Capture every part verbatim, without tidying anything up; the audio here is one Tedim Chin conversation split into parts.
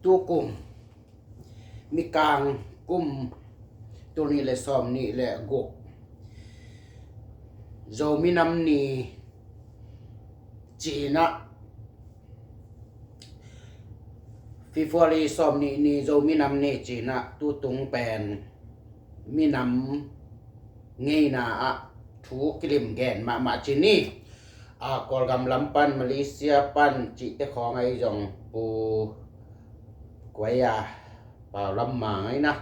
Tukum, Mikang kum tul nih le sawm nih le guk, Zomi Nam Ni ci-in ah, February sawm nih ni Zomi Nam Ni ci-in ah, tutung pen minam ngeina ah thu kilim gen mahmah ci ni. A, Kawlgam lam pan, Malaysia pan cihte khawng ahi zong, Pu Kuai a, Pau Lam Mang ahi na,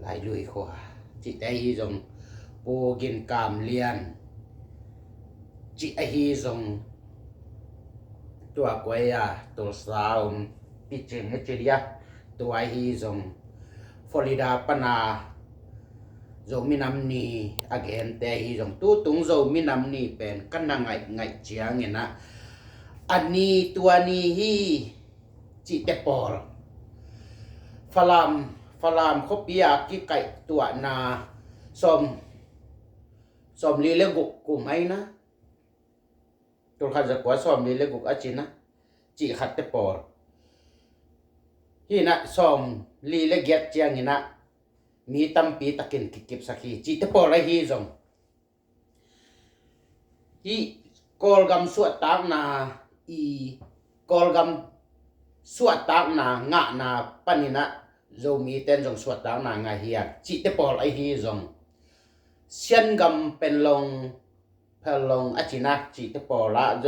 Lailui khua cihte ahi zong, Pu Gin Kam Lian cih ahi zong, tua Kuai a, Tulsa om, Pichin a ci dia, tua ahi zong, Florida pana Zomi Nam Ni a gente ahi zong, tutung Zomi Nam Ni pen ka na ngaihngaih ciangin ah, a ni tua ni hi cihte pawl, Falam, Falam khuapi a kikaihtuahna sawm, sawmli le guk kum ahi na, tulkhat zakua sawmli le guk a ci na, cih khatte pawl hi na, sawmli le giat ciangin ah mi tampi takin kikipsak hi cihte pawl ahi zong, hih Kawlgam suahtakna, i Kawlgam suahtakna ngahna panin ah Zomite in zong suahtakna ngah hi a cihte pawl ahi zong, Siangam pen long, Phalong a ci na, cihte pawl ah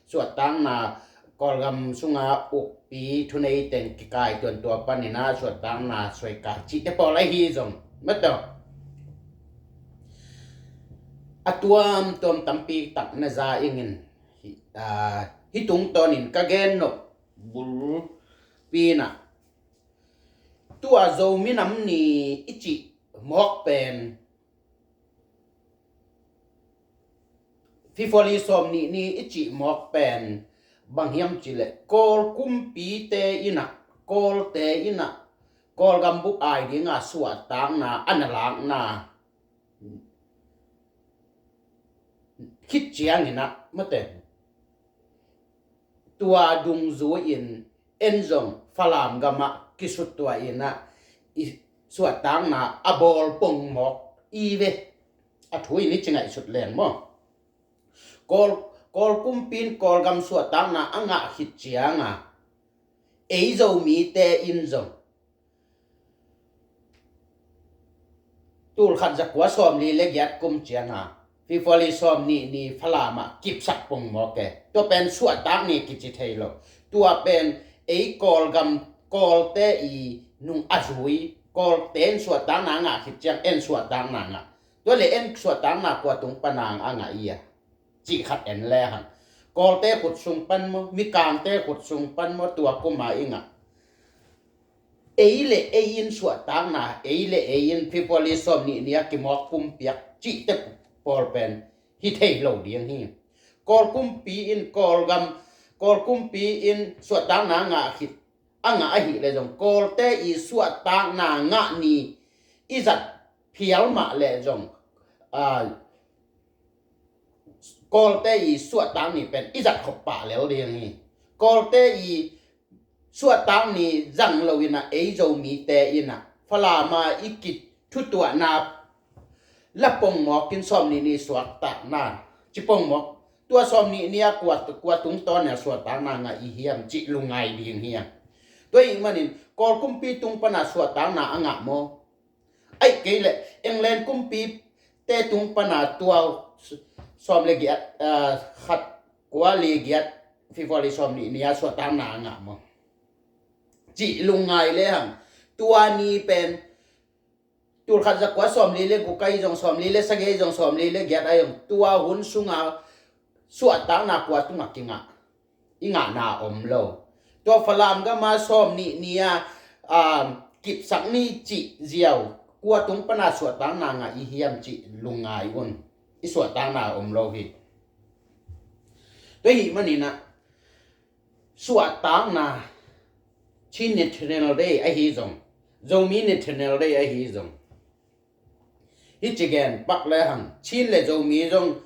suahtakna, Kawlgam sunga ukpi thuneite in kikaituah, tua panin ah suahtakna suaikai cihte pawl ahi zong, mataw, a tuamtuam tampi tak na za ingin, hi, a, hih tungtawnin ka gen nop bulpi in ah, tua Zomi Nam Ni i cih mawk pen, February sawmnih ni i cih mawk pen bang hiam cih leh, Kawl kumpite in ah, Kawlte in ah, Kawlgam bup ai dinga suahtakna a na lakna khit ciangin ah, mate, tua dungzui-in en zong Falam gamah kisuttuah in ah, i suahtakna a bawl pongmawk i ve. A thu in i ci ngaihsut leng maw? Kawl, Kawl kumpi in Kawlgam suahtakna a ngah khit cianga, ei Zomite in zong tulkhat zakua sawmli le giat kum cianga, February sawmnih ni Falam ah kipsak pongmawk e. Tua pen suahtak ni kici thei lo. Tua pen ei Kawlgam, Kawlte i nung a zui, Kawlte in suahtakna a ngah khit ciang en suahtakna ngah. Tua le en suahtakna kua tung pana a ngah i a, cih khat en lehang, Kawlte khut sung pan maw, Mikangte khut sung pan maw, tua kuma i ngah. Ei le ei in suahtakna, ei le ei in February sawmnih ni a kimawk pumpiak cihte pawl pen hi thei lo ding hi. Kawl kumpi in Kawlgam, Kawl kumpi in suahtakna a ngah khit, a ngah ahih leh zong, Kawlte i suahtakna ngah ni i zat phial mah leh zong, a, Kawlte i suahtak ni pen i zat khop pah lel ding hi. Kawlte i suahtak ni zang lo in ah, ei Zomite in ah Falam ah i kithutuahna la pongmawk in sawmnih ni suahtakna ci pongmawk. Tua sawmnih ni a kua, kua tungtawn a suahtakna ngah i hiam cih lungngai ding hi a. Tua ahih manin Kawl kumpi tung pana suahtakna a ngah maw? Ahih kei leh England kumpite tung pana tua sawm le giat, ah, khat kua le giat February sawmnih ni a suahtakna a ngah maw? Cih lungngai lehang, tua ni pen tulkhat zakua sawmli le guk ahi zong, sawmli le sagih ahi zong, sawmli le giat ahi zong, tua hun sunga suahtakna kua tungah kingah, i ngahna om lo. Tua Falam gama sawmnih ni a, um, kipsak ni cih ziau, kua tung pana suahtakna ngah i hiam cih lungngai un. I suahtakna om lo hi. Tua ahih manin ah, suahtakna, Chin National Day ahi zong, Zomi National Day ahi zong, hi ci gen pak lehang, Chin le Zomi zong,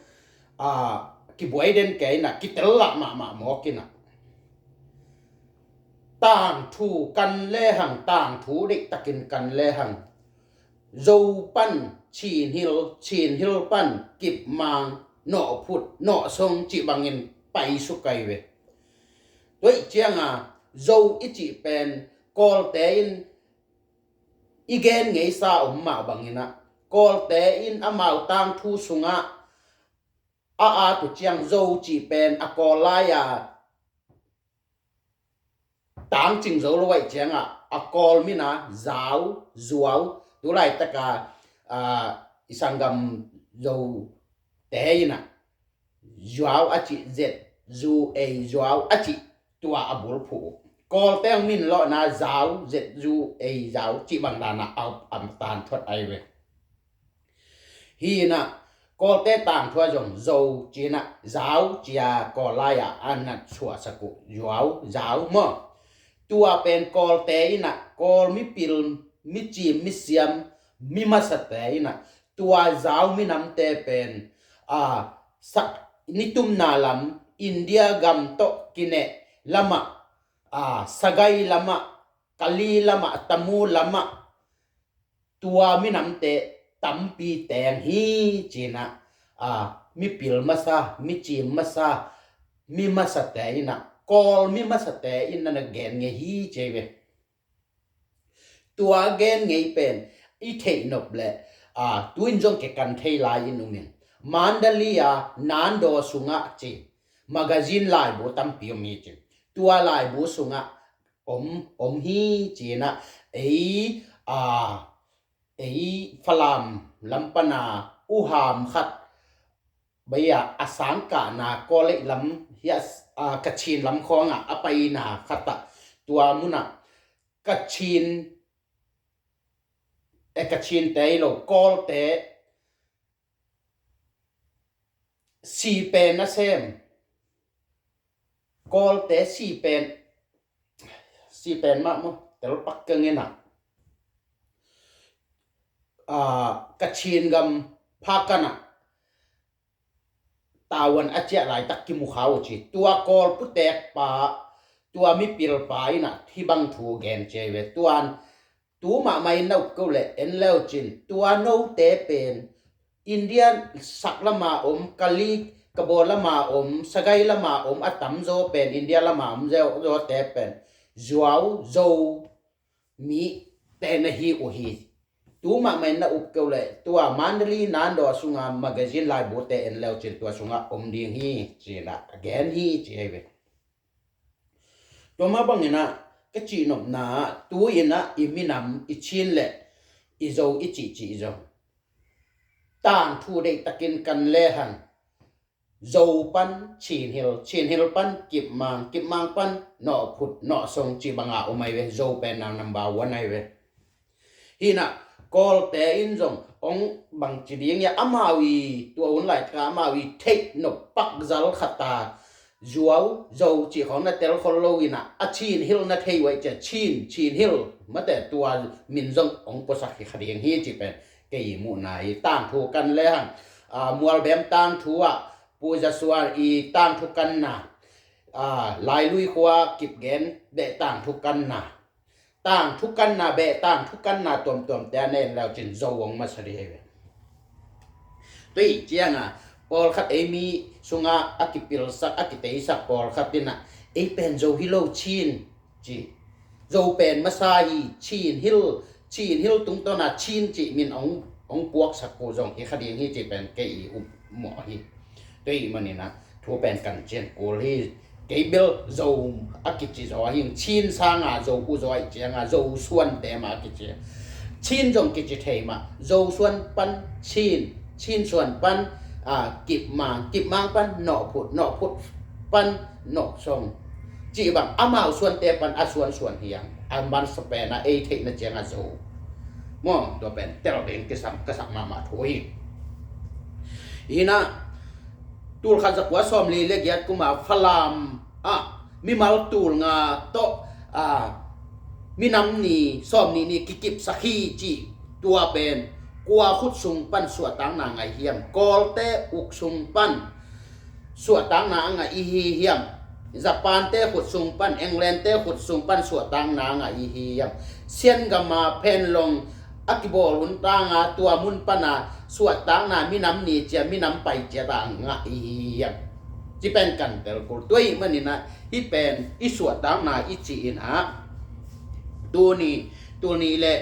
a, kibuai den kei in ah, kitel lah mahmah mawk in ah, Tangthu kan lehang, tangthu deihtakin kan lehang, Zo pan Chin Hill, Chin Hill pan Kipmang, Nawhphut, Nawhsong cih bangin paisuk ahi ve. Tua ih cianga Zo i cih pen Kawlte in i gen ngeisa om mah banginah, Kawlte in amau tangthu sungah a at uh ciang Zo cih pen a Kawl lai-a tangcing zo lo aih ciangah a Kawl mina Zau, Zuau, tu laitaka, ah, i sanggam Zote inah Zuau a cih, Z, Zu, Ei, Zuau a cih, tua a bulphuh uh. Kawlte hong min lawhna Zau, Z, Zu, Ei, Zau cih bang danah a, a tangthu ahi ve. Hi inah Kawlte tangthu ah zong Zo ci inah Zau ci-a Kawl lai-ah a nat suahsak uh, Zuau, Zau maw. Tua pen Kawlte inah Kawl mipil, micim, misiam, mimasate inah tua Zau minamte pen, a, sa-, nitumna lam India gam tawh kineh lamah, a, Sagai lamah, Kali lamah, Tamu lamah, tua minamte tampi teng hi ci inah, a, mipil masa, micim masa, mimasate inah, Kawl mimasate inah na gen ngei hi ci ahi ve. Tua gen ngei pen i theih nop leh, a, tu-in zong kikan thei lai in um in. Mandalay a Nandaw sungah ci magazine laibu tampi om hi ci. Tua laibu sungah om, om hi ci inah, ei, a, ei Falam lam pana uham khat, bei-a a sangkahna Kawlei lam hi a, a, Kachin lam khawngah a paina khatah tua munah Kachin, e, Kachinte hi lo, Kawlte sipen a sem, Kawlte sipen, sipen mah maw, telpak keng inah, a, Kachin gam Phakan ah tavuan a ciah laitak kimu kha uh ci. Tua Kawl putekpa, tua mipilpa inah hih bang thu gen ci ahi ve. Tuan tu mahmah in na up keuh leh en leucin, tua note pen India sak lama om, Kali Kabaw lama om, Sagai lama om a tamzaw pen, India lama om zawte pen Zuau, Zo mi te na hi uh hi. Tu mahmah in na up keuh leh tua Mandalay Nandaw sunga magazine laibute en leucin tua sungah om ding hi ci inah a gen hi ci ahi ve. Tua mah banginah ka cihnopna ah tu inah i minam i Chin le i Zo i cihcih zong tangthu deihtakin kan lehang Zo pan Chin Hill, Chin Hill pan Kipmang, Kipmang pan Nawhphut, Nawhsong cih banga om ahi ve. Zo pen nang number one ahi ve. Hi inah Kawlte in zong hong bangci ding ia, amau i tua hun laitaka amau i theih nop pakzal khata Zuau, Zo cih khawng na telkhol lo inah a Chin Hill na thei uh aih cia, Chin, Chin Hill mate tua min zong hong puasak hi kha ding hi cih pen kei i muhna hi. Tangthu kan lehang, a, Mualbem tangthu ah Pu Za Suan i tangthu kanna, a, Lailui khua Kipgen beh tangthu kanna, tangthu kanna beh tangthu kanna tuamtuamte a na en leucin Zo hong masa dih hi ve. Tua ih cianga pawlkhat ei mi sunga a kipilsak, a kiteisak pawlkhat inah ei pen Zo hi lo, Chin ci. Zo pen masa hi, Chin Hill, Chin Hill tungtawna Chin cih min hong, hong puaksak uh zong hi kha ding hi cih pen kei i upmawh hi. Tua ih maninah thu pen kan cian kul hi. Kei bel Zo a kici zaw hi, Chin sanga Zo uh zaw aih cianga Zo suante mah a kici. Chin zong kici thei mah, Zo suan pan Chin, Chin suan pan, a, Kipmang, Kipmang pan Nawhphut, Nawhphut pan Nawhsong cih bang amau suante pan a suansuan hi ang. A mansa pen a ei theihna cianga Zo maw, tua pen tel ding kisam ka sak mahmah thu hi. Inah tulkhat zakua sawmli le giat kuma Falam ah mimal tulnga tawh, a, minam ni sawmnih ni kikipsak hi cih tua pen kua khut sung pan suahtakna ngah hiam? Kawlte uk sung pan suahtakna a ngah i hi hiam? Japan te khut sung pan, England te khut sung pan suahtakna ngah i hi hiam? Sian gama Panglong a kibawl hun tanga tua mun pana suahtakna minam ni cia, minam pai cia ta ngah i hi hiam? Ci pen kan tel kul. Tua ahih maninah hih pen i suahtakna i ci inah tuni, tuni le,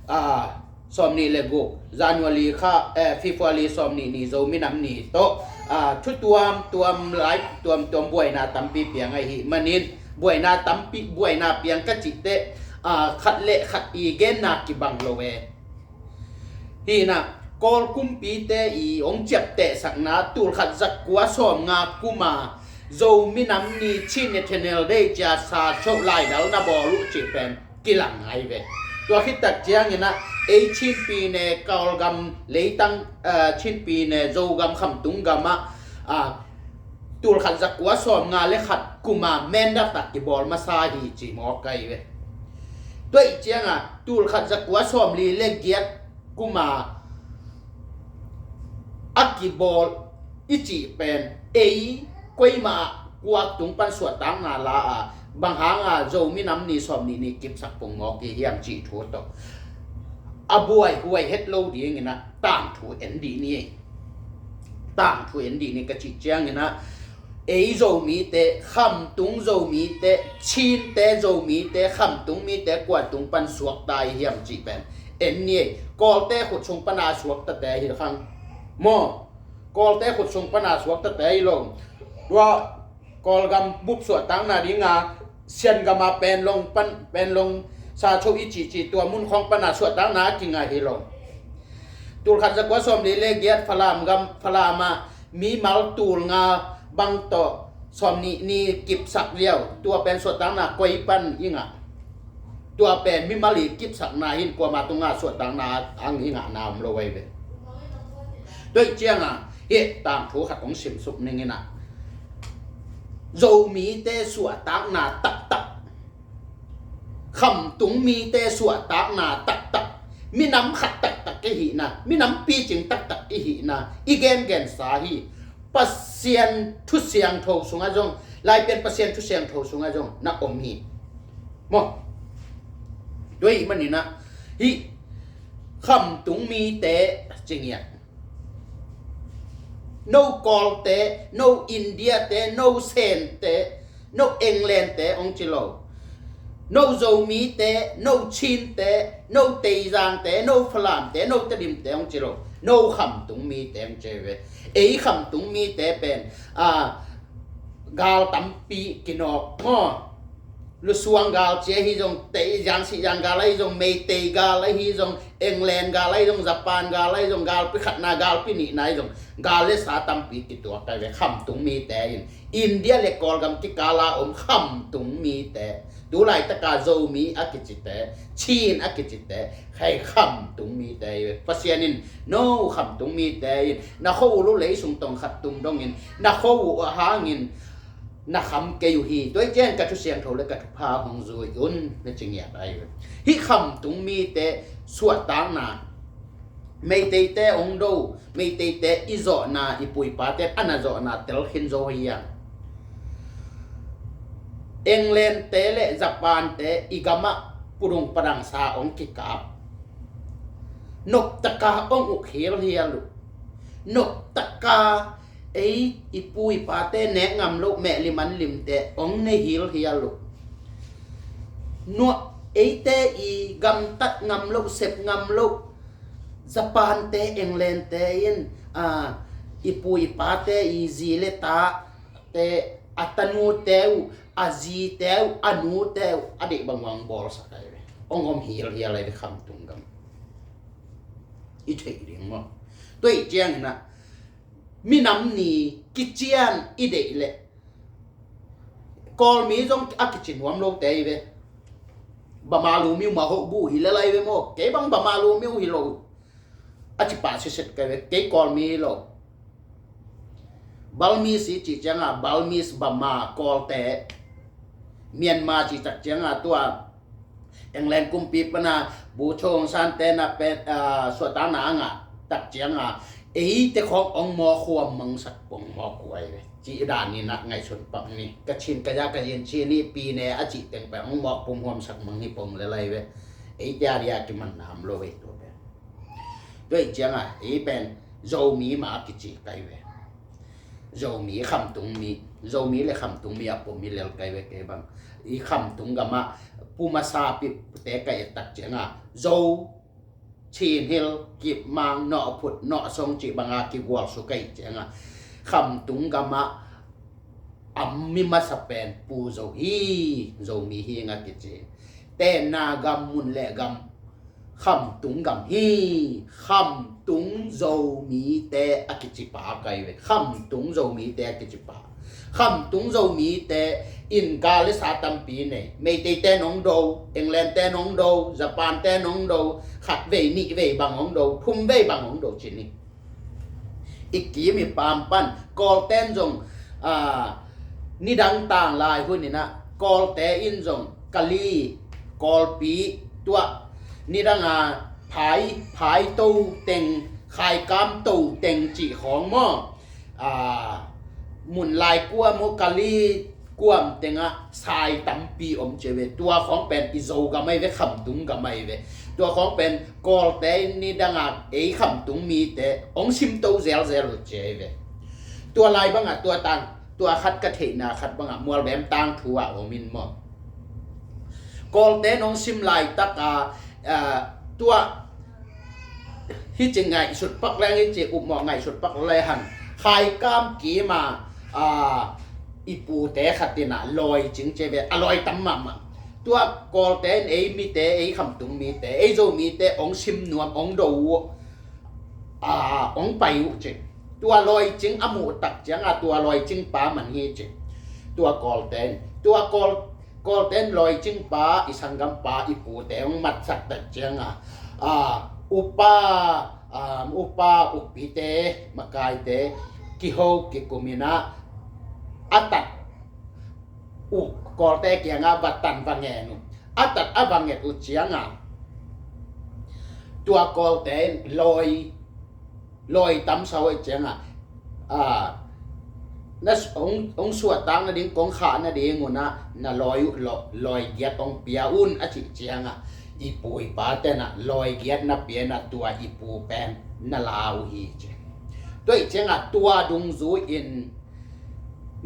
ah, sawmnih le guk January kha, eh, February sawmnih ni Zo minam ni tawh, ah, thu tuamtuam lai, tuamtuam buaina tampi piang ahih manin, buaina tampi, buaina piang ka cihte, ah, khat le khat i genna kibang lo e. Hinah, Kawl kumpite i hong ciaptehsakna tulkhat zakua sawmnga kuma Zo minam ni Chin National Day cia sa choh laidal na bawl uh cih pen kilang ngai ve. Tua khittak cianginah ei Chinpi ne Kawlgam leitang, ah, Chinpi ne Zogam khamtung gamah, ah, tulkhat zakua sawmnga le khat kuma mandat tak kibawl masa hi ci mawk kai ve. Tua ih cianga tulkhat zakua sawmli le giat kuma a kibawl i cih pen ei koima kuak tung pan suahtakna la a, bang hanga Zo minam ni sawmnih ni kipsak pong mawk i hiam cih thu tawh a buaihuai het lo dinginah tangthu en dih ni. Tangthu en dih ni ka cih cianginah ei Zomite, khamtung Zomite, Chinte Zomite, khamtung mite kua tung pan suakta i hiam cih pen en ni. Kawlte khut sung pana suaktate hi khang maw? Kawlte khut sung pana suaktate hi lo. Tua Kawlgam bup suahtakna dinga Siangama Panglong pan, Panglong sa cho i cihcih tua mun khawng pana suahtakna a kingah hi lo. Tulkhat zakua sawmli le giat Falam gam, Falama mimal tulnga bang tawh sawmnih ni kipsak liau, tua pen suahtakna koi pan i ngah? Tua pen mimal i kipsakna hin kuama tunga suahtakna ang i ngahna om lo ai ve. Tua ih cianga hih tangthu khat hong simsuk ninginah Zomite suahtakna taktak, khamtung mite suahtakna taktak, minam khat taktak i hihna, minam picing taktak i hihna i gengensa hi. Pasian thu siangtho sungah zong, Laipian Pasian thu siangtho sungah zong na om hi. Maw? Tua ih maninah hih khamtung mite cingiat, no Kawlte, no Indiate, no Sente, no Englandte hong ci lo. No Zomite, no Chinte, no Teizangte, no Falamte, no Tedimte hong ci lo. No khamtung mite hong ci ve. Ei khamtung mite pen, a, gal tampi kinawk maw? Lusuang gal ci ahi zong, Tei, Zangsi Zang gal ahi zong, Meitei gal ahi zong, England gal ahi zong, Japan gal ahi zong, galpi khatna, galpi nihna ahi zong, gal le sa tampi kituak kai ve khamtung mite in. India le Kawlgam kikala om khamtung mite, tulaitaka Zomi a kicite, Chin a kicite, khai khamtung mite hi ve. Pasian in no khamtung mite in na kho uh lo lei sung tong khat tum dongin na kho uh a hangin na kham kei uh hi. Tua ih ciang ka thu siangtho le ka thupha hong zui un na ci ngiat ai ve. Hih khamtung mite suahtakna, Meiteite hong do, Meiteite i zawhna, i puipate a na zawhna tel khin zo hi a. Englandte le Japante i gamah pudung padangsa hong kikap, noptaka hong uk hilhial uh. Noptaka ei i pu i pate nek ngam loh mehlim an limte hong nei hilhial uh. Nuah eite i gamtat ngam loh, sep ngam loh Japante, Englandte in, a, i pu i pate i zi le tate, a tanute uh, a zite uh, a nute uh a deih bang hong bawlsak ai ve. Hong om hilhial ai ve khamtung gam. I theih ding maw? Tua ih cianginah minam ni kician i deih leh Kawlmi zong a kici nuam lote hi ve. Bama lu miu ma hoh bu hi le lai ve maw? Kei bang Bama lu miu hi lo a ci pah siset kai ve. Kei Kawlmi hi lo. Burmese i cih cianga Burmese, Bama, Kawlte, Myanmar cih tak cianga tua England kumpi pana bu chong sante na pe, a, suahtakna a ngah tak cianga eite khawng hong mawkhuam mangsak pong mawk uh ai ve. cih danin ah ngaihsun pak ni. Kachin, Kayah, Kayin, Chin i pi ne a cih teng pen hong mawk pum huamsak mang hi pong le lai ve. Ei tia ria kiman nam lo ve tua pen. Tua i ciangah ei pen Zomi mah a kici kai ve. Zomi, Khamtung mi, Zomi le Khamtung mi a pom mi lel kai ve kei bang. I Khamtung gamah pu masa pite kai tak ciangah Zo, Chin Hill, Kipmang, Nawhphut, Nawhsong cih banga kigual su kai ciangah Khamtung gamah a mi masa pen Pu Zo hi, Zomi hi nga kici. Tenna gam, mun le gam Khamtung gam hi. Khamtung Zomite a kici pa kai ve. Khamtung Zomite a kici pa. Khamtung Zomite in ga le sa tampi nei. Meitei te nong do, England te nong do, Japan te nong do, khat vei nih vei bang hong do, thum vei bang hong do ci ni. I kim i pam pan Kawlten zong, ah, nidang tang lai hun inah Kawlte in zong Kali, Kawlpi, tua nidang a phai, phai to teng, khaikam to teng cih khawng maw, ah, mun lai kua maw, Kali kuam tengah sai tampi om ci ve. Tua khawng pen i Zo gam ai ve, Khamtung gam ai ve. Tua khawng pen Kawlte nidangah ei Khamtung mite hong simto zelzel uh ci ai ve. Tua lai bangah tua tang, tua khat ka theihna khat bangah Mualbem tangthu ah om in maw, Kawlte nong sim laitak a, ah, tua hi ci ngaihsut pak leng hi ci upmawh ngaihsut pak le hang. Khaikam kima, ah, i pute khat inah Lawi Cing ci ve, a lawi tam mahmah. Tua Kawlte in ei mite, ei Khamtung mite, ei Zo mite hong sim nuam, hong do uh, ah, hong pai uh ci. Tua Lawi Cing a muh tak ciangah tua Lawi Cing pa man hi ci. Tua Kawlte in, tua Kawl Kawlten Lawi Cing pa, i sanggam pa, i pute hong matsak tak ciangah, ah, upa, ah, upa, upite, makaite kiho kikum inah a tat uh Kawlte kiangah va tan va ngen uh. A tat a va nget uh ciangah tua Kawlten lawi lawi tam sa hoih ciangah, ah, na s-, hong, hong suahtak nading, kong khah nading unah na lawi uh law-, lawi giat hong pia un a cih ciangah i pu i pa tenah lawi giat na pia inah tua i pu pen na la uh hi ci. Tua ih ciangah tua dungzui in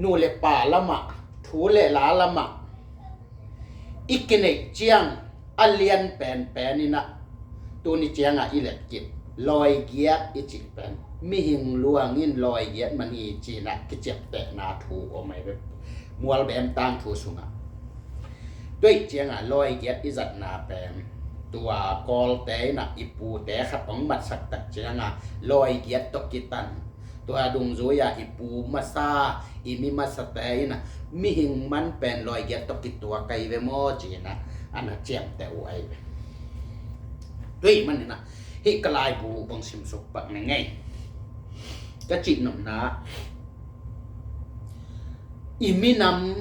nu le pa lamah, thu le la lamah i kineih ciang a lian penpen inah tuni ciangah i letkip lawi giat i cih pen mihing luang in lawi giat man hi ci inah kiciaptehna thu om ai ve, Mualbem tangthu sungah. Tua ih ciangah lawi giat i zatna pen tua Kawlte inah i pute khat hong matsak tak ciangah lawi giat tawh kitan. Tua dungzui-ah i pu masa, i mi masate inah mihing man pen lawi giat tawh kituak ai ve maw ci inah a na ciamteh uh ai ve. Tua ih man inah hih ka laibu uh kong simsuk pak na ngei. Ka cih nopna, i minam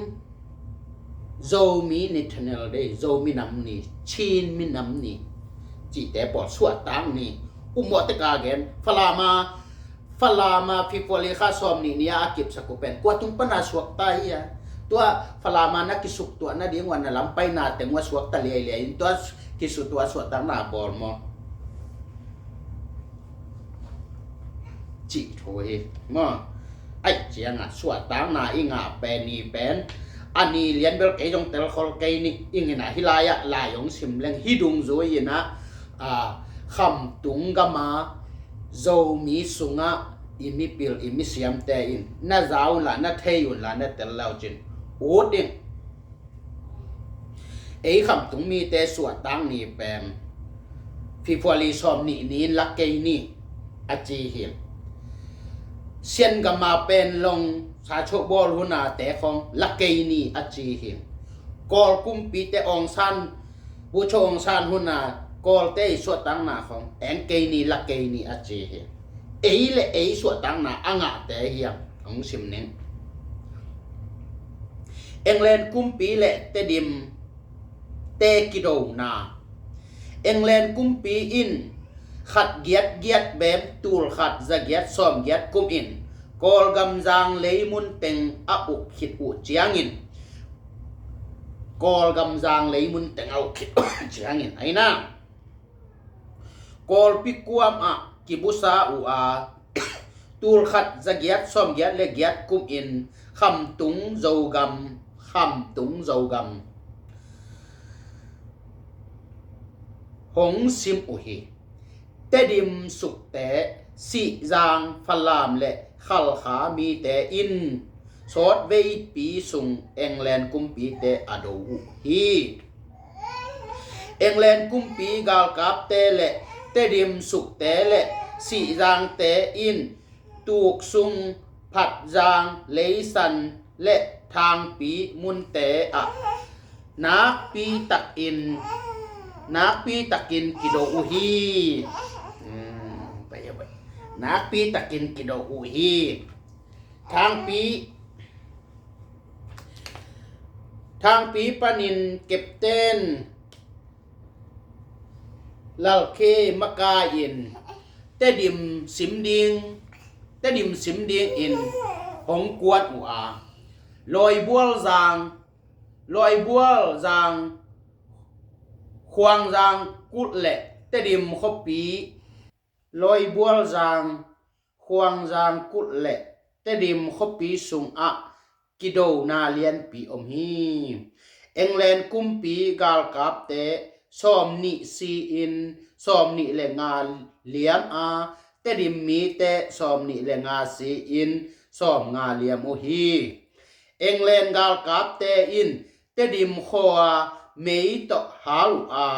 Zomi National Day, Zo minam ni, Chin minam ni cihte pawl suahtak ni, upmawh tek a gen, Falama, Falama February kha sawm nih ni a kipsak uh pen kua tung pana suakta hi a. Tua Falama na kisuktuah nading uh a na lampaina teng uh a suakta liailiai in tua kisuktuah suahtakna bawl maw? Cih thu hi maw? Aih ciangah suahtakna i ngah pen ni pen a ni lian bel kei zong telkhol kei ni. Ing inah hih lai-ah lai hong sim leng hih dungzui inah, ah, Khamtung gama Zomi sungah i mipil i misiamte in na za unla, na thei unla, na tel le uh cin ut in. Ei Khamtung mite suahtak ni pen February sawm nih ni in lak kei ni a ci hi. Sian gama pen long sa cho bawl huna te khawng lak kei ni a ci hi. Kawl kumpite Aung San, Bogyoke Aung San huna Kawlte i suahtakna khawng eng kei ni, lak kei ni a ci hi. Ei le ei suahtakna a ngahte hiam? Hong sim ning. England kumpi le Tedim te kidona. England kumpi in khat giat giat bem tul khat za giat sawm giat kum in Kawlgam zang leimun teng a uk khit uh ciangin, Kawlgam zang leimun teng a uk khit uh ciangin, aina Kawlpi kuam ah kibusa uh a, tulkhat zagiat sawmgiat le giat kum in Khamtung Zogam, Khamtung Zogam hong sim uh hi. Tedim Sukte, Sihzang, Falam le Khalkha mite in sawtveipi sung England kumpite a do uh hi. England kumpi galkapte le Tedim Sukte le Sihzangte in tuksung Phatzang, Leisan le Thangpi munte ah nakpi takin, nakpi takin kido uh hi. Hmm, bai, bai. Nakpi takin kido uh hi. Thangpi, Thangpi panin Captain Lalkhe makai in Tedim sim ding, Tedim sim ding in hong kuan uh a, Lawibual Zang, Lawibual Zang, Khuang Zang kulh le Tedim khuapi, Lawibual Zang, Khuang Zang kulh le Tedim khuapi sungah kidona lianpi om hi. England kumpi galkapte sawmnih si-in sawmnih le nga liam a, Tedim mite sawmnih le nga si-in sawmnga liam uh hi. England galkapte in Tedim khua mei tawh hal uh a,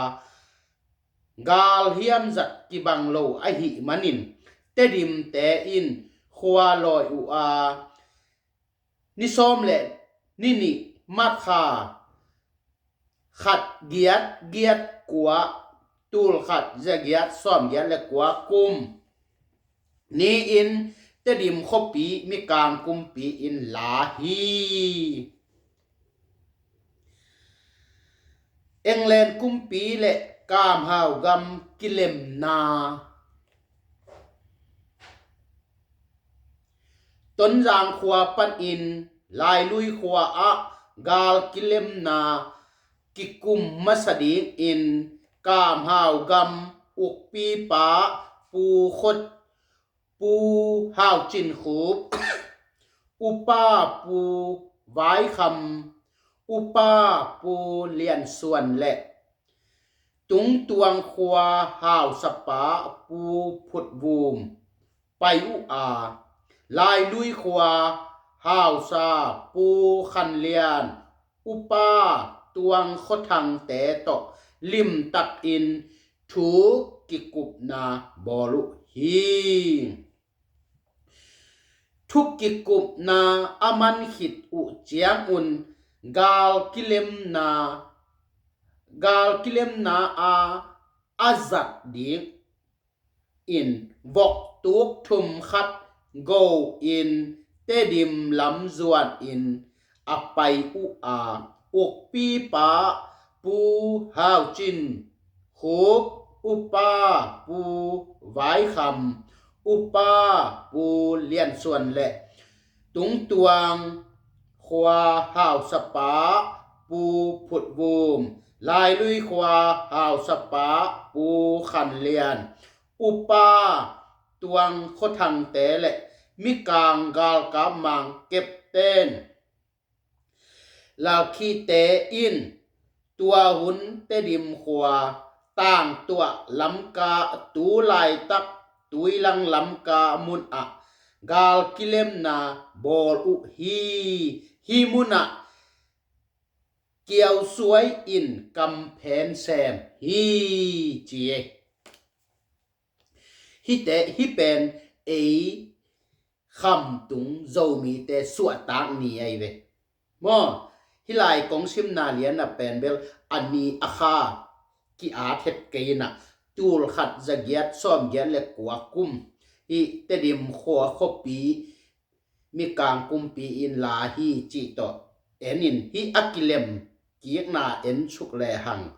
galhiam zat kibang lo ahih manin Tedimte in khua lawi uh a, ni sawm le ni nih March kha khat giat giat kua, tul khat za giat sawm giat le kua kum ni-in Tedim khuapi Mikang kumpi in la hi. England kumpi le Kamhau gam kilemna. Tonzang khua panin Lailui khua ah gal kilemna kikum masa dingin Kamhau gam ukpipa Pu Khot, Pu Hau Cin Khup, Upa Pu Vai Kham, Upa Pu Lian Suan le Tungtuang khua hausapa Pu Phut Vum pai uh a, Lailui khua hausa Pu Khan Lian, Upa Tuang Khua Thangte tawh limtakin thu kikupna bawl uh hi. Thu kikupna a man khit uh ciangun gal kilemna, gal kilemna a a zat dingin vok tuk thum khat go-in Tedim lam zuanin a pai uh a, ukpipa Pu Hau Cin Khup, Upa Pu Vai Kham, Upa Pu Lian Suan le Tungtuang khua hausapa Pu Phut Vum, Lailui khua hausapa Pu Khan Lian, Upa Tuang Khua Thangte le Mikang galkap mang Captain Lalkhite in tua hun Tedim khua Tangtuah Lamka, tu laitak Tuilang Lamka munah gal kilemna bawl uh hi. Hih munah kiausuai in kamphen sem hi, ci e. Hihte, hih pen ei Khamtung Zomite suahtak ni ahi ve. Maw, hih lai kong simna lian a pen bel a ni a kha ki-at het kei inah, tul khat za giat sawm giat le kua kum hih Tedim khua khuapi Mikang kumpi in la hi cih tawh en in, hih a kilem kikna en suk lehang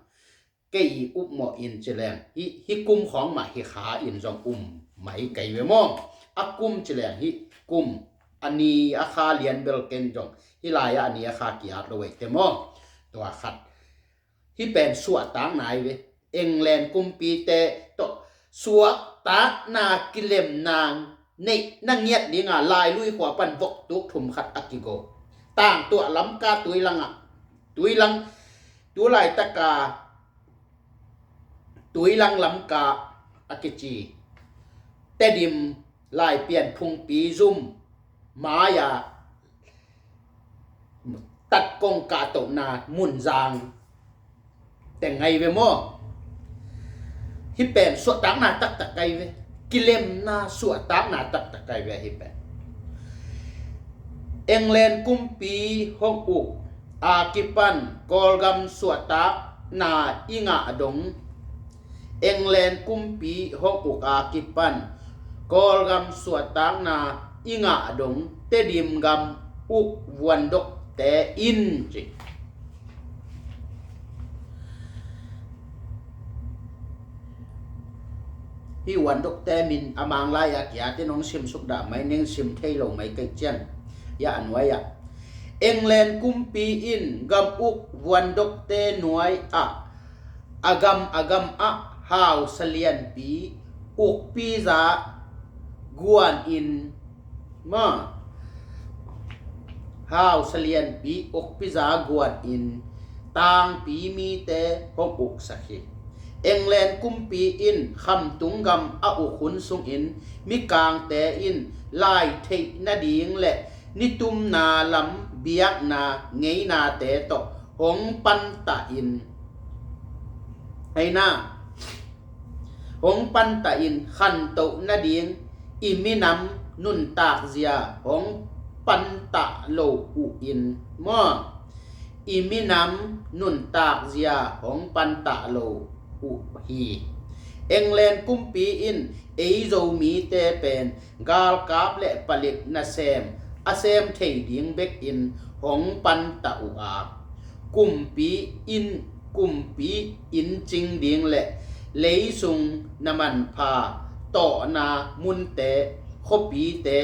kei i upmawh in ci leng, hih, hih kum khawng mah hih kha in zong um mai kei ve maw. A kum ci leng hih kum a ni a kha lian bel ken zong hih lai-ah a ni a kha ki-at lo ei te maw? Tua khat. Hih pen suahtakna hi ve. England kumpite tawh suahtakna kilemna neih na ngiat dinga Lailui khua pan vok tuk thum khat a kigo. Tangtuah Lamka tuilangah, tuilang, tulaitaka tuilang Lamka a kici Tedim, Laipian, Phungpi, Zum, Maya, Tatkong kahtohna Munzang teng ahi ve maw? Hih pen suahtakna taktak ahi ve. Kilemna suahtakna taktak ahi ve hih pen. England kumpi hong uk a kipan Kawlgam suahtakna i ngah dong, England kumpi hong uk a kipan Kawlgam suahtakna i ngah dong Tedim gam uk vuandokte in ci. Hih vuandokte min a Manglai a kia te nong simsuk dah mai ning, sim thei lo mai kei cian. Ya a nuai ah England kumpi in gam uk vuandokte nuai ah a gam a gam ah hausa lianpi ukpi za guan in maw? Hausa lianpi ukpi za guan in tangpi mite hong uksak hi. England kumpi in Khamtung gam a uk hun sungin Mikangte in lai theih nading le nitumna lam biakna ngeinate tawh hong pantah in, hei na, hong pantah in khantoh nading i minam nuntak zia hong pantah lo uh in maw? I minam nuntak zia hong pantah lo uh hi. England kumpi in ei Zomite pen galkap le palik nasem a sem thei ding bekin hong pantah uh a, kumpi in, kumpi in cing ding le leisung na manpha tawhna munte, khuapite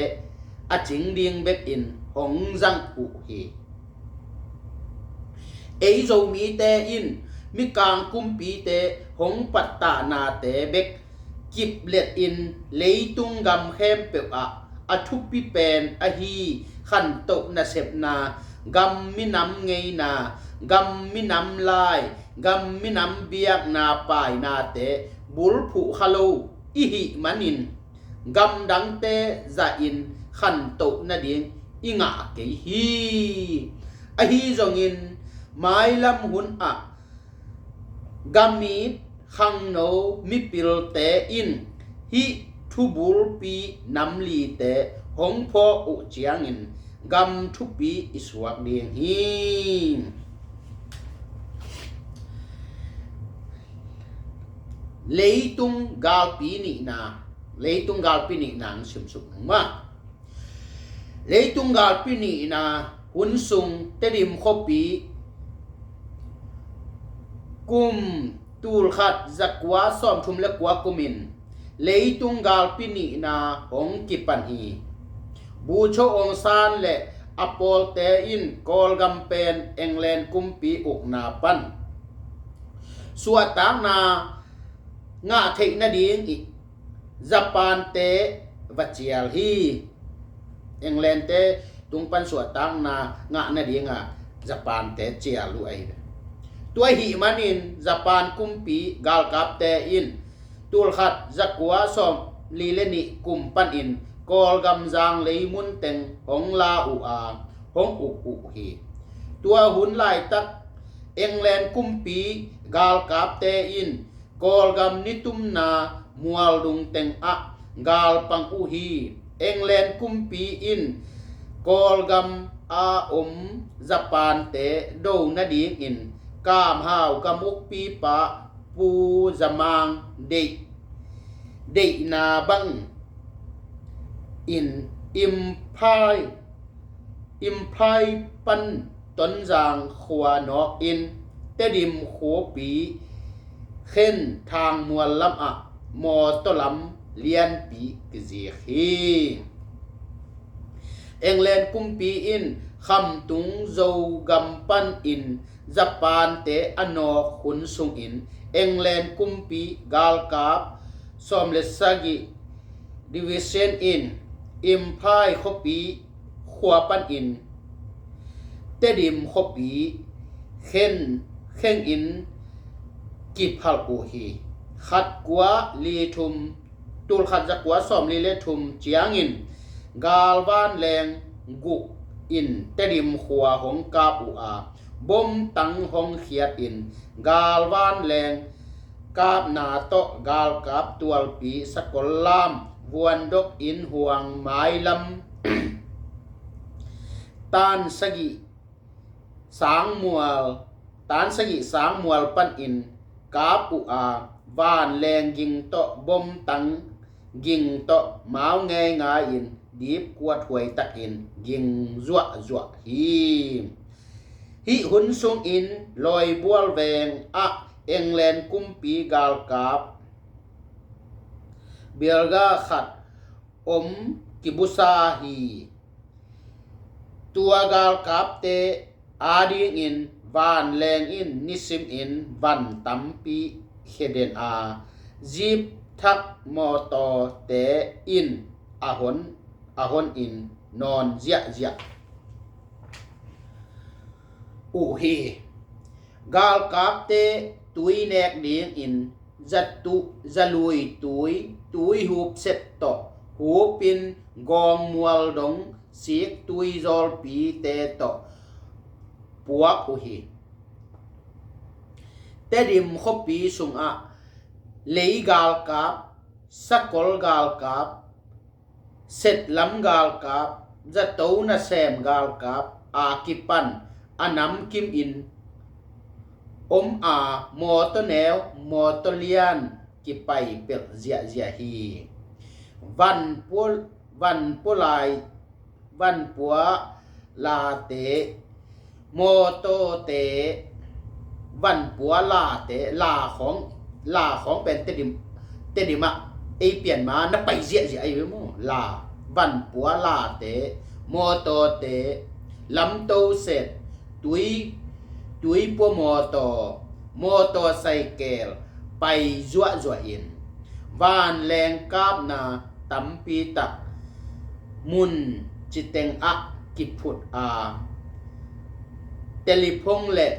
a cing ding bekin hong zang uh hi. Ei Zomite in Mikang kumpite hong pattahnate bek kiplet in leitung gam khempeuh ah a thupi pen ahi khantoh nasepna, gam minam ngeina, gam minam lai, gam minam biakna painate bulphuh kha lo i hih manin gamdangte zahin khantoh nading i ngah kei hi. Ahi zongin mailam hun ah gamit khangno mipilte in hih thubulpi namlite hong phawk uh ciangin gam thupi i suak ding hi. Leitung galpi nihna, leitung galpi nihna ang simsuk nung ma. Leitung galpi nihna hun sung Tedim khuapi kum tulkhat zakua sawmthum le kua kumin leitung galpi nihna hong kipan hi. Bogyoke Aung San le a pawlte in Kawlgam pen England kumpi ukna pan suahtakna ngah theih nading i Japan-te va cial hi. England-te tung pan suahtakna ngah nadinga Japan-te cial uh ahi ve. Tua ahih manin Japan kumpi galkapte in tulkhat zakua sawmli le nih kum panin Kawlgam zanglei munteng hong la uh a hong uk uh hi. Tua hun laitak England kumpi galkapte in Kawlgam nitumna mualdung tengah galpang uh hi. England kumpi in Kawlgam a om Japan-te do nadingin kamhau gam ukpipa Pu Za Mang deih, deihna bangin Imphai, Imphai pan Tonzang khua nawkin Tedim khuapi khen Thangmual lamah mawtaw lam lianpi kizik hi. England kumpi in Khamtung Zogam panin Japan-te a nawk hun sungin England kumpi galkap sawm le sagih Division in Imphal khuapi khua panin Tedim khuapi khen khengin kiphalh uh hi. Khat kua li thum, tul khat za kua sawm li le thum ciangin galvan leng guk in Tedim khua hong kap uh a, bomtang hong khiat in galvan leng kapna tawh galkap tualpi Sakol Lam, Vuandok in Huang mailam tan sagih Sangmual, tan sagih Sangmual panin kap uh a, vanleng ging tawh bomtang ging tawh mau ngeingai in dipkuat huaitakin ging zuahzuah hi. Hih hun sungin Lawibual veng ah England kumpi galkap bialga khat om kibusa hi. Tua galkapte adingin vanleng in nisimin van tampi khia den a, jeep thak mawtawte in a hon a honin nawn ziahziah uh hi. Galkapte tui nek dingin zatu zalui tui, tui hup set tawh hupin gawngmual dong sik tui zawlpite tawh puak uh hi. Tedim khuapi sungah lei galkap, sakol galkap, setlam galkap, zato nasem galkap a kipan a namkimin om a, mawtaw neu mawtaw lian kipai pelh ziahziah hi. Vanpua, vanpua lai, vanpua late, mawtawte, vanpua late, la khawng, la khawng pen Tedim, Tedim ah ei pian ma na pai ziahziah ahi ve maw. La, vanpua late, mawtawte, lamto set, tui, tuipua mawtaw, mawtaw saikel pai zuahzuah in vanleng kapna tampi tak mun citeng ah kiphut a, telephone le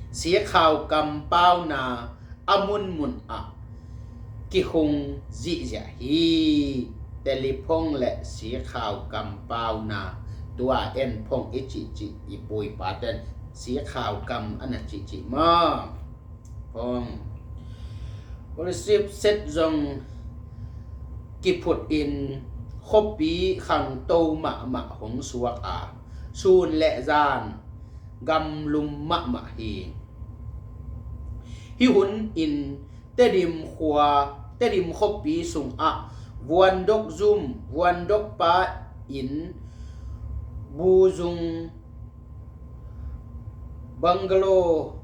sikhau kampauna a munmun ah kihung zihziah hi. Telephone le sikhau kampauna, tua en phone i cihcih, i pu i paten sikhau kam a na cihcih maw. Phone, receive set zong kiphutin khuapi khangto mahmah hong suak a, sun le zan gamlum mahmah hi. Hih hunin Tedim khua, Tedim khuapi sungah Vuandok zum, Vuandok pa in, buzung, bungalow,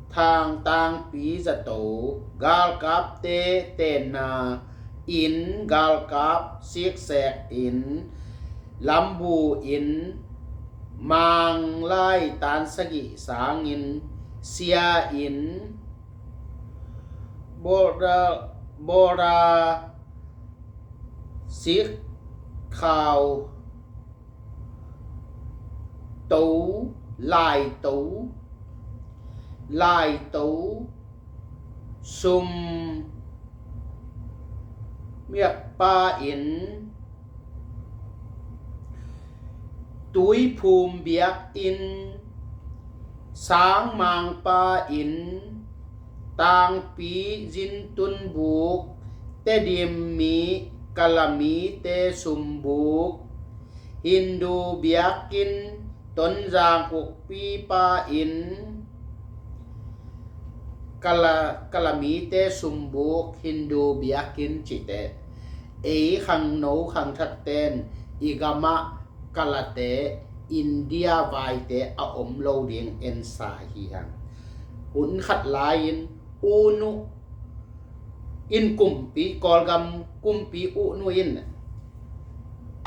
thang tangpi zato, galkapte tenna inn, galkap siksek inn, lambu inn, manglai tan sagih sangin, sia inn, bora, bora sikhau to, laito, laito, sum miakpa in, tuiphum biakinn, sangmangpa in, tangpi zintun buk, Tedim mi, Kalamite sumbuk, Hindu biakinn, Tonzang ukpipa in, Kala, Kalamite sumbuk, Hindu biakinn cihte. Ei khangno khangthakten i gamah Kalate, India vaite a om lo ding ensa hi hang. Hun khat lai-in U Nu in kumpi, Kawlgam kumpi U Nu in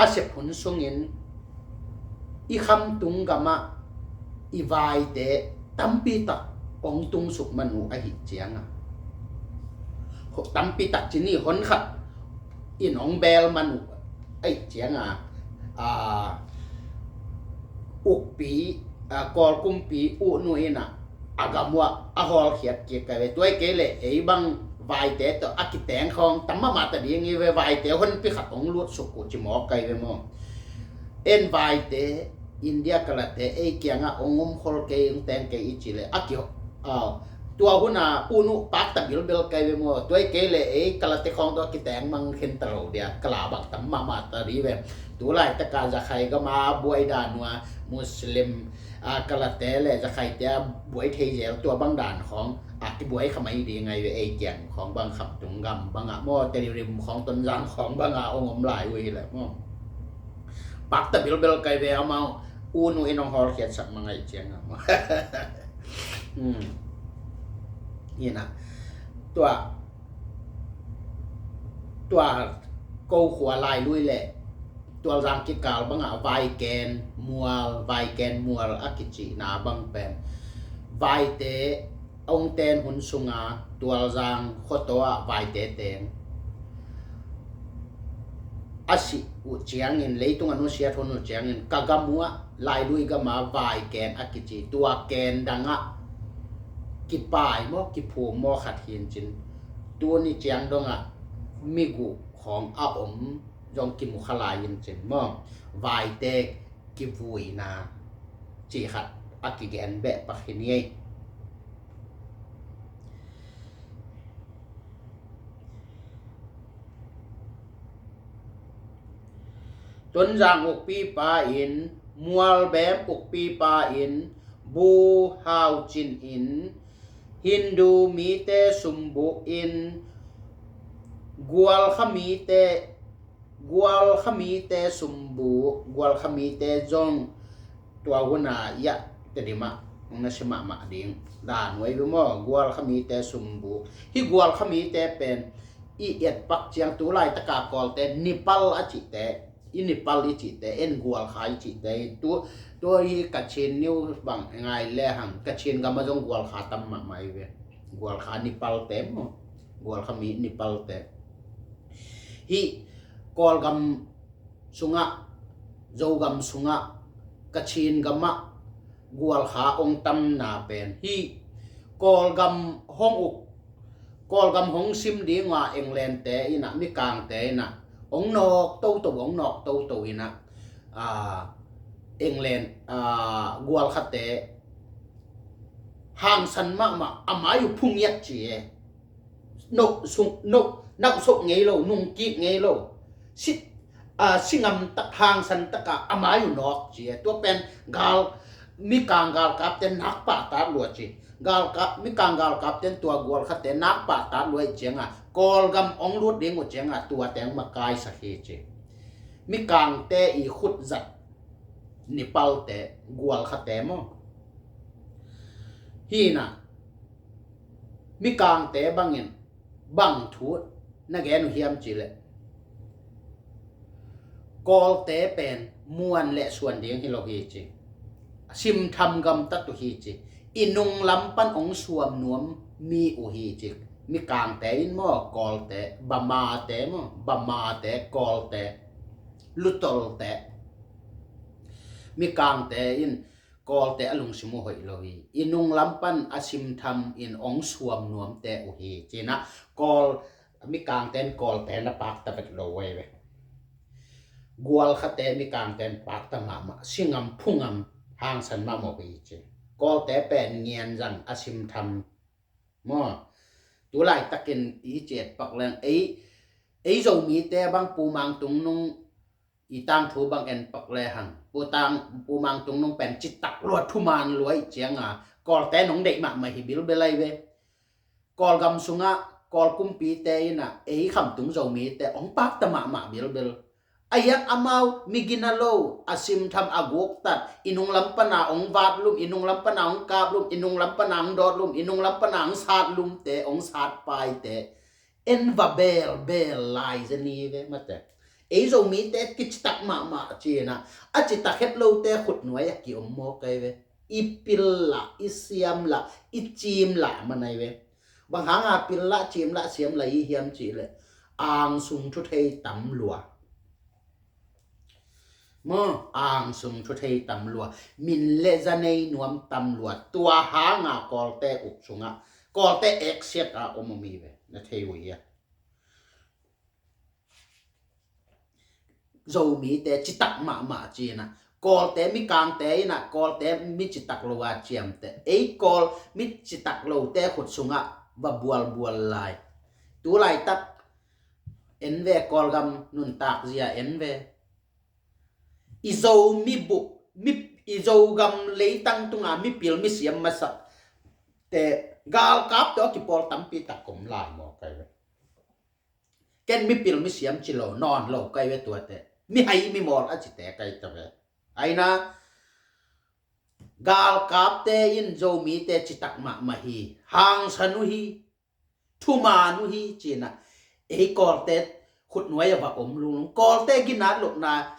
a sep hun sungin i khamtung gamah i vaite tampi tak hong tungsuk man uh ahih cianga, tampi tak ci ni, hon khat in hong bel man uh ahih cianga, a, ukpi, a, Kawl kumpi U Nu in a, a gam uah a hawlkhiat kik kai ve. Tua hi kei leh ei bang vaite tawh a kiteng khawng tam mahmah ta ding hi ve. Vaite honpi khat hong lutsuk uh ci mawk kai ve maw. En vaite, India kalate ei kiangah hong om khol kei, hong teng kei i ci leh a ki, a, tua hun a U Nu pakta bilbel kai ve maw. Tua hi kei leh ei kalate khawng tawh a kiteng mang khin ta lo dia, kala bang tam mahmah ta ding ve. Tu laitaka Zakhai gama buai dan uh a Muslim, a, kalate le Zakhaite a buai thei zel tua bang dan khawng a kibuai kha mai ding ahi ve. Ei kiang khawng bang khamtung gam bangah maw, Tenggol rim khawng, Tonzang khawng bangah hong om lai uh hi leh maw. Pakta bilbel kai ve amau, U Nu in hong hawlkhiatsak mang ahih cianga maw. Hmm. Hi na. Tua, tua ko khua Lailui le Tualzang kikal bangah Vaiken Mual, Vaiken Mual a kicihna bang pen vaite hong ten hun sunga Tualzang khuataw ah vaite teng a sih uh ciangin, leitung a nusiat hun uh ciangin, ka gam uh ah Lailui gama Vaiken a kici, tua ken dangah kipai maw, kiphum maw khat hi in cin, tuni ciang dongah mi guh khawng a om zong kimu kha lai in cin maw, vaite kivuina cih khat a kigen beh pak hi ni ei. Tonzang ukpipa in, Mualbem ukpipa in, Bu Hau Cin in, Hindu mite sumbuk in, Gualkha mite, Gualkha mite sumbuk, Gualkha mite zong tua huna iah Tedim ah na si mahmah ding dan uh ahi ve maw. Gualkha mite sumbuk. Hih Gualkha mite pen i etpak ciang tu laitaka Kawlte Nipal a cihte, i Nipal i cihte, en Gualkha i cihte, tu, tu hi Kachin niu bang ngai le hang, Kachin gama zong Gualkha tam mahmah hi ve. Gualkha Nipalte maw, Gualkha mi Nipalte. Hih Kawlgam sungah, Zogam sungah, Kachin gamah Gualkha hong tamna pen hih Kawlgam hong uk, Kawlgam hong sim dinga Englandte inah, Mikangte inah hong nawk toto, hong nawk toto inah, a, England, a, Gualkhate hangsan mahmah, a mai uh phungiat ci e. No, sung, no, nauhsok ngei lo, nungkik ngei lo. Si, a, singam tak, hangsan taka a mai uh nawk ci e. Tua pen gal, Mikang galkapte nakpah tat lua ci. Galkap, Mikang galkapte tua Gualkhate nakpah tat lua i cianga, Kawlgam hong lut ding uh cianga, tua teng makaisak hi ci. Mikangte i khutzat Nipalte, Gualkhate maw. Hina, Mikangte bangin bang thu na gen uh hiam cih leh, Kawlte pen muan le suan ding hi lo hi ci. Simtham gamtat uh hi ci. I nunglam pan hong suam nuam mi uh hi ci. Mikangte in maw, Kawlte, Bamate maw, Bamate, Kawlte, Lutolte. Mikangte in Kawlte a lungsim uh hoih lo hi. I nunglam pan a simtham in hong suam nuamte uh hi. Cinah Kawl, Mikangte in Kawlte na pakta vet lo uh hi ve. Gualkhate Mikangte in pakta mahmah, singam phungam hangsan mahmah uh hi ci. Kawlte pen ngianzang a simtham maw. Tu laitakin i ciat pak leng ei, ei Zomite bang Pu Mang Tung Nung i tangthu bang en pak le hang. Pu Tang, Pu Mang Tung Nung pen citak lua, thuman lua i cianga Kawlte nong deih mahmah hi bilbel ahi ve. Kawlgam sungah Kawl kumpite inah ei khamtung Zomite hong pakta mahmah bilbel. A hiang amau migina lo, a simtham a guktat, i nunglam pana hong vatlum, i nunglam pana hong kaplum, i nunglam pana hong dawtlum, i nunglam pana hong satlumte, hong satpaite en va belbel lai zeni ve mate. Ei Zomite kicitak mahmah cinah, a citak het lote khutnuai a kiom maw kai ve. I pil lah, i siam lah, i cim lah manai ve. Bang hanga pil lah, cim lah, siam lah i hiam cihleh, angsung thuthei tam lua. Maw, angsung thuthei tam lua. Min le za nei nuam tam lua. Tua hanga Kawlte uk sungah, Kawlte eksiat a om om hi ve. Na thei uh hia? Zomite citak mahmah cinah, Kawlte mikangte inah, Kawlte mi citak lo a ciamte, ei Kawl mi citak lote khut sungah va bualbual lai. Tu laitak en ve, Kawlgam nuntak zia en ve. I Zo mi bup, mi, i Zogam leitang tunga mipil misiam masak te, galkap tawh a kipawl tampi tak om lai maw kai ve. Ken mipil misiam ci lo, nawn lo kai ve tuate. Mihai mimawl a cite kai ta ve. Aina, galkapte in Zomite citak mahmah hi, hangsan uh hi, thuman uh hi cinah, ei Kawlte khutnuai a va om lunglung. Kawlte ginat lohna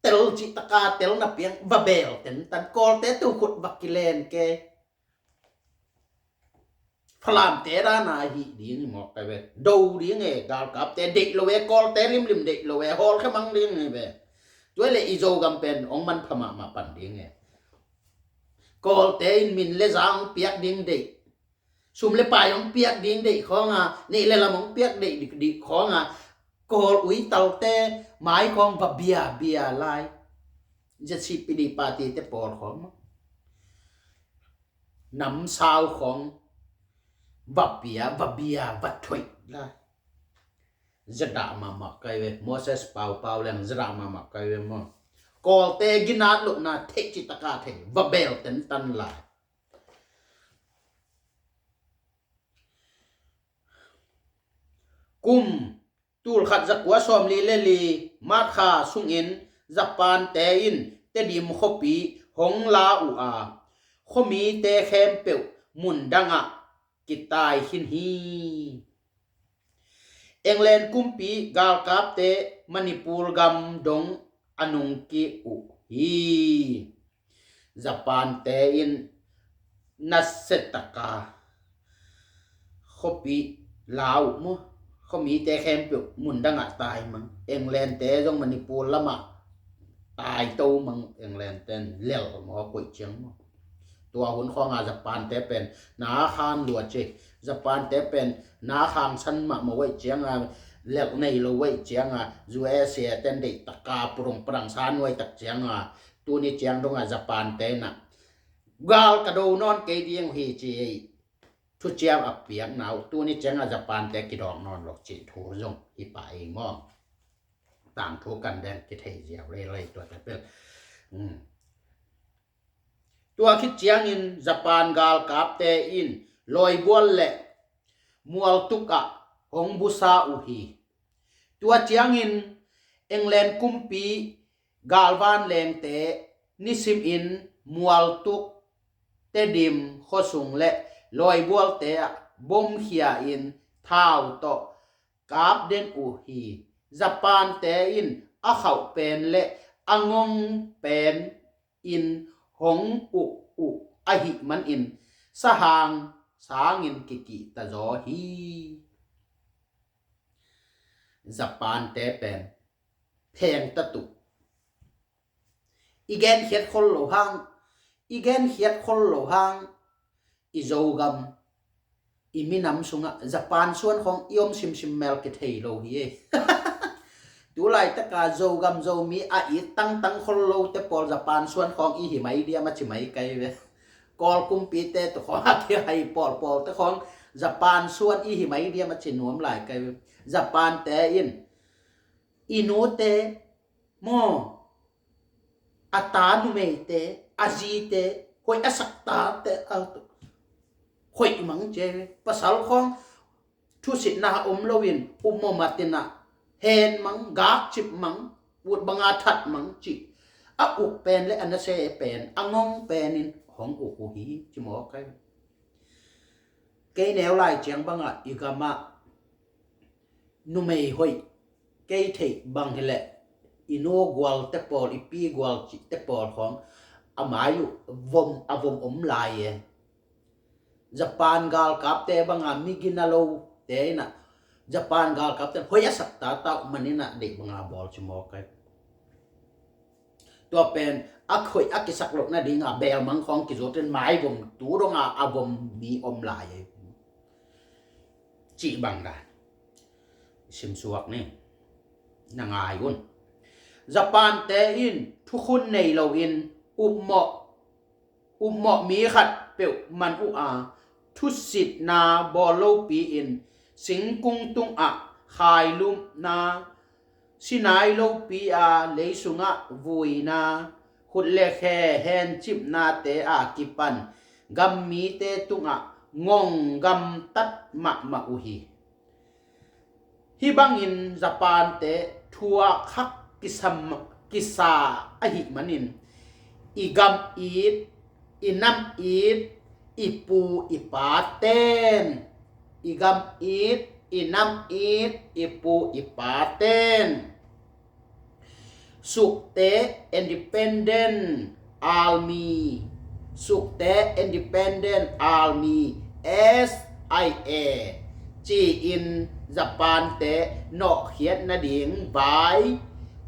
tel cihtaka tel na piang va beel tentan, Kawlte tu khut va kilen ke. Falamte dana hih ding hi mawk kai ve. Do ding e, galkapte deih lo e, Kawlte limlim deih lo e, hawlkhia mang ding hi ve. Tuai le i Zogam pen hong manpha mahmah pan ding e. Kawlte in min le za hong piak ding deih, sum le pai hong piak ding deih khawnga, neih le lam hong piak deih dikdik khawnga, Kawl uitalte mai khawng va biabia lai. Zia C P D party te pawl khawng maw, namsau khawng va pia, va bia, va thoih lai. Zadah mahmah kai ve. Moses Pau Pau leng zadah mahmah kai ve maw. Kawlte ginat lohna theih cihtaka thei, va beel tentan lai. Kum tulkhat zakua sawmli le li March kha sungin Japan-te in Tedim khuapi hong la uh a, khuamite khempeuh mundangah kitai khin hi. England kumpi galkapte Manipur gam dong a nungkik uh hi. Japan-te in nasetaka khuapi la uh maw, khuamite khempeuh mundangah tai mang. England-te zong Manipur lamah tai to mang. England-ten lel maw, koih ciang maw. Tua hun khawnga Japan-te pen na khan lua ci. Japan-te pen na khangsan mahmah uh aih cianga, lelh nei lo uh aih cianga, U S A ten deihtaka purung parang sa nuai tak cianga, tuni ciang donga Japan-te na gal ka do nawn kei ding hi ci ei. Thuciam a piakna uh tuni cianga Japan-te kidawk nawn lo cih thu zong hi pah ei maw. Tangthu kan den kithei ziau leilei tuate pel. Tua khit ciangin Japan galkapte in lawibual le mualtuk ah hong busa uh hi. Tua ciangin England kumpi galvanlengte nisimin mualtuk Tedim khuasung le lawibualte ah bomkhia in thau tawh kap den uh hi. Japan-te in a khauh pen le a ngong pen in hong uk uh ahih manin sahang sangin kikihta zaw hi. Japan-te pen phengtat uh. I genkhiat khol lo hang, i genkhiat khol lo hang, i Zogam, i minam sungah Japan suan khawng i om simsim mel kithei lo hi ei. Tulaitaka Zogam Zomi a it tangtang khol lote pawl Japan suan khawng i hi mai diam a ci mai kai ve. Kawl kumpite tu khawng a kihai pawlpawlte khawng Japan suan i hi mai diam a ci nuam lai kai ve. Japan-te in i nute maw, a ta numeite, a zite, hoih a sak tate a hoih mang ci ei ve. Pasal khawng thusitna om loin upmawh matinah hen mang, gakcip mang, ut banga that mang cih a uk pen le a nase pen, a ngong penin hong uk uh hi ci mawk ai. Kei neu lai ciang bangah i gamah numei hoih Kei theih bang hileh i nu gualte pawl, i pi gual cihte pawl khawng a mai uh vom, a vom om lai e. Japan galkapte banga mi gina lote inah Japan galkapte hoih a sak tata uh maninah deih banga bawl ci mawk ai. Tua pen a hoih a kisak loh nadinga belmang khawng kizutin mai vom tu donga a vom mi om lai e. Cih bang dan simsuak ni. Na ngai un. Japante in thukhun nei loin upmawh, upmawh mi khat peuh man uh a, thusitna bawl lopi-in singkung tungah khailumna, sinai lopi a lei sungah vuina, khut le khe hencipnate a kipan gammite tungah ngong gamtat mahmah uh hi. Hih bangin Japante thuak khak kisam, kisa ahih manin i gam it, i nam it, i pu i paten, i gam it, i nam it, i pu i paten Sukte Independent Army, Sukte Independent Army, S I A, ci-in Japante nawhkhiat nading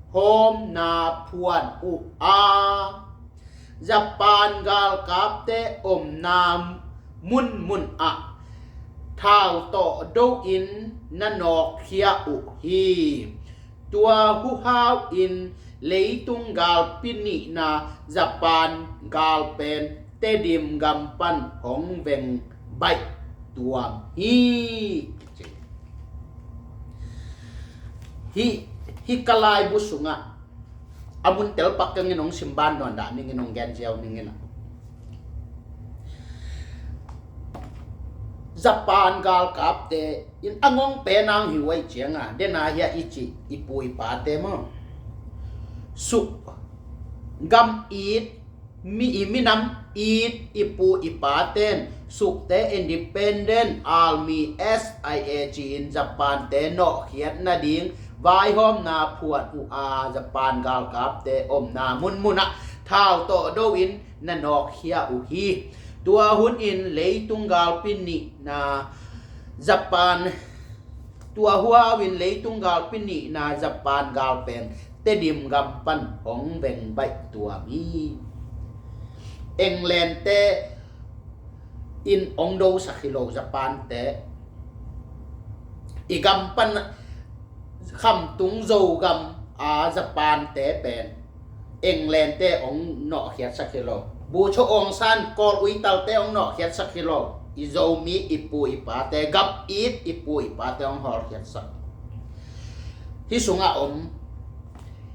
vaihawmna phuan uh a, Japan galkapte omna munmun ah thau tawh do-in na nawkkhia uh hi. Tua huhau in leitung galpi nihna Japan gal pen Tedim gam pan hong veng baih tuam hi. Hih, hih ka laibu sungah a mun telpak kengin hong simban nawn dah ningin hong genziau ningin ah Japan galkapte in a ngong penang hi uh aih cianga dena hia i cih i pu i pate maw, suk gam it, mi i minam it i pu i paten Sukte Independent Army, S I A, ci-in Japante nawhkhiat nading vaihawmna phuan uh a, Japan galkapte omna munmun ah thau tawh do-in na nawkkhia uh hi. Tua hun in leitung galpi nihna Japan, tua huhau in leitung galpi nihna Japan gal pen Tedim gam pan hong veng baih tuam hi. Englandte in hong dosak hi lo Japante. I gam pan Khamtung Zogam a Japante pen Englandte hong nawhkhiatsak hi lo. Bogyoke Aung San, Kawl Uitalte hong nawhkhiatsak hi lo. I Zomi i pu i pate, gam it i pu i pate hong hawlkhiatsak. Hih sungah om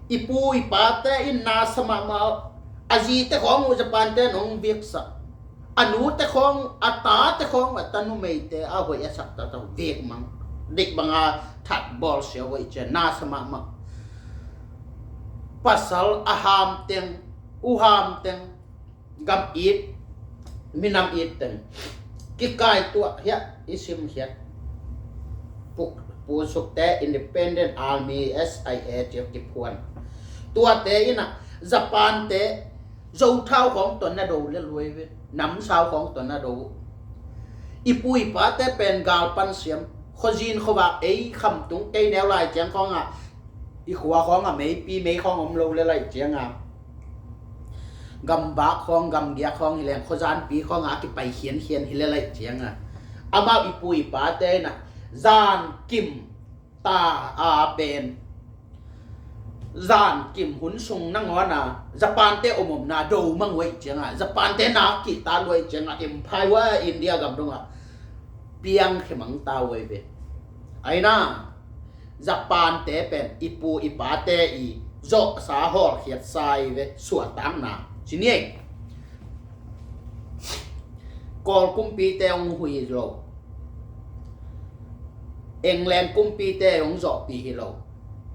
i pu i pate in nasa mahmah, a zite khawng uh Japante in hong biaksak. A nute khawng, a tate khawng, a ta numeite a hoih a sak tata uh vekmang. Deih banga that bawl siau uh aih cian nasa mahmah. Pasal a hamteng, u hamteng, gam it, minam it teng kikaituah hiah i simkhiat. Pu, Pu Sukte Independent Army, S I A, ci-a kiphuan. Tuate inah Japante Zothau khawng tawh na do le luai ve. Namsau khawng tawh na do. I pu i pate pen gal pan siam. Khuazin khuavak ei khamtung kei neu lai ciang khawngah i khua khawngah meipi mei khawng om lo le laih cianga gamvak khawng gamgiak khawng hileng khuazanpi khawngah a kipai khiankhian hi le laih cianga amau i pu i pate inah zankim ta a pen zankim hun sung nangawn a Japante omomna do mang uh aih cianga Japante nak kihta luai cianga Empire India gam dongah piangkhia mang ta uh aih ve. Aina Japante pen i pu i pate i zawhsa hawlkhiatsa aih ve, suahtakna ci ni ei. Kawl kumpite hong hui lo. England kumpite hong zawhpih hi lo.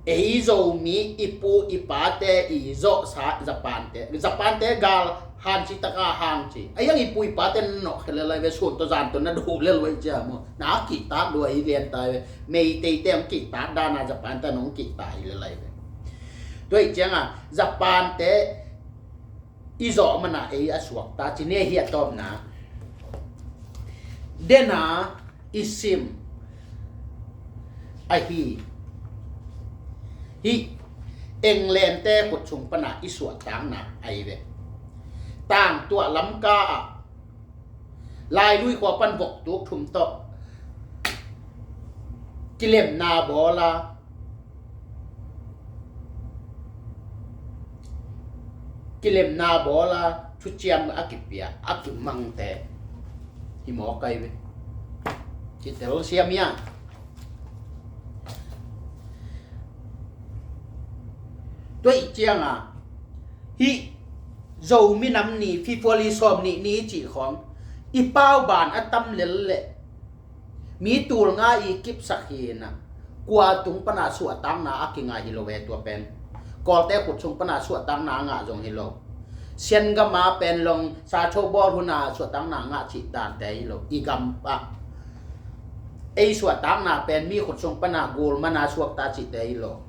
Ei Zomi i pu i pate i zawhsa Japante, Japante gal Hanci taka hang ci. A yang i pu i pate na nawhkhia lel lai ve, sun tawh zan tawh na duh lel vai cia maw. Na kihtak lua hi lian tai ve. Meiteite hong kihtak dana Japan te nong kihtak hi lel lai ve. Tua hi cianga Japan te i zawh mana ei a suakta ci ne hi a tawpna. Dena i sim ahi hi. England te khut sung pana i suahtakna ahi ve. Tangtuah Lamka ah Lailui khua pan vok tuk thum tawh kilemna bawla kilemna bawla thuciam a kipia a kimangte hi mawk ahi ve. Kitel siam ia. Tua i cianga hih Zomi Nam Ni February sawm nih ni cih khawng i pau ban a tam lel leh mi tul nga i kipsak hi na. Kua tung pana suahtakna a kingai hi lo ve tua pen. Kawlte khut sung pana suahtakna a ngah zong hi lo. Siangama pen long sa cho bawl huna suahtakna a ngah cih dante hi lo. I gam ah ei suahtakna pen mi khut sung pana gul mana suakta cihte hi lo.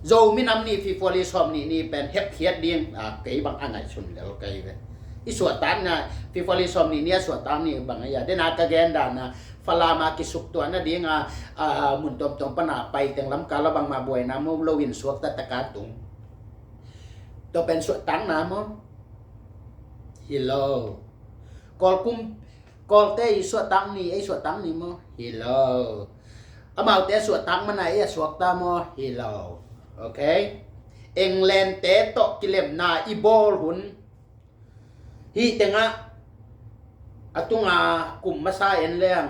Zomi Nam Ni February sawm nih ni pen hepkhiat ding a kei bang a ngaihsun lel kei ve. I suahtakna February sawm nih ni a suahtak ni bang a ia dena ka gen dana Falam a kisuktuahna dinga a mun tuamtuam pana pai teng Lamka la bangma buaina maw lo in suakta taka tung. Tua pen suahtakna maw? Hi lo. Kawlkum Kawlte i suahtak ni ei suahtak ni maw? Hi lo. Amaute suahtak mana ei a suakta maw? Hi lo. Ok. England te tawh kilemna i bawl hun hih tengah a tunga kum masa en leng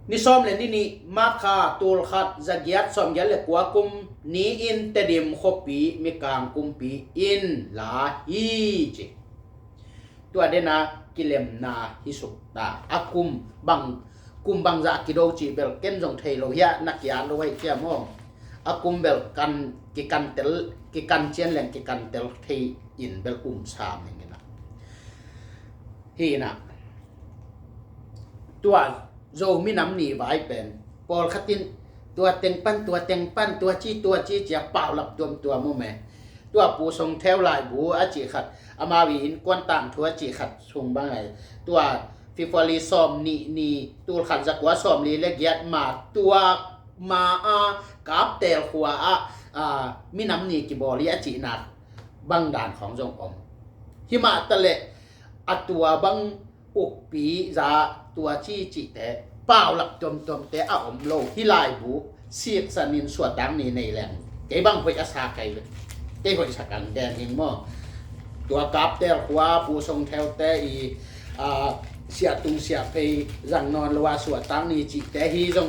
ni sawm le ni nih March kha tul khat zagiat sawmgiat le kua kum ni in Tedim khuapi Mikang kumpi in la hi ci. Tua dena kilemna hi sukta a kum bang kum bangzah kido cih bel ken zong thei lo hia na kia lo hai cia maw? A kum bel kan kikantel kikan cian leng kikantel thei in bel um sam ning ina. Hi ina. Tua Zomi Nam Ni vai pen pawlkhatin tua teng pan tua teng pan tua ci tua ci cia paulap tuamtuam um e. Tua Pu Song Theu laibu a cih khat amau i innkuan tangthu a cih khat sung bang ai. Tua February sawm nih ni tul khat zakua sawm li le giat ma tua ma a Kaptel khua ah a, minam ni kibawl hi a cihna bang dan khawng zong om. Himah taleh a tua bang ukpi za tua ci cihte paulap tuamtuamte a om lo. Hih laibu siksanin suahtak ni nei leng kei bang hoih a sa kai ve. Kei hoih sa kan gen hing maw? Tua Kaptel khua Pu Song Theute i, a, Siahtung Siahphei zang nawn lo a suahtak ni cihte hi zong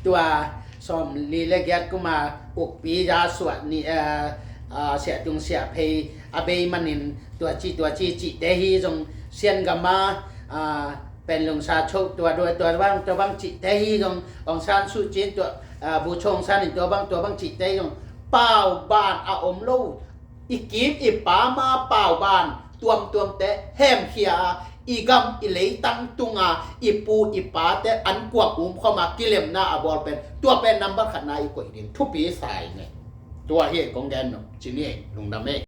tua sawm li le giat kuma ukpi za suah ni, a, a, Siahtung Siahphei a bei manin tua ci tua ci cihte hi zong Siangama, a, Penlung Sa Cho tua dua tua bang tua bang cihte hi zong Aung San Suu Kyi tua, a, Bu Cho Aung San in tua bang tua bang cihte hi zong pau ban a om lo. I kim i pama pau ban tuamtuamte hemkhia a i gam i leitang tunga i pu i pate an kuak um khawma kilemna a bawl pen tua pen nambat khatna i koih ding thupi sa i ngei. Tua hi kong gen no ci ni ei lungdam ei.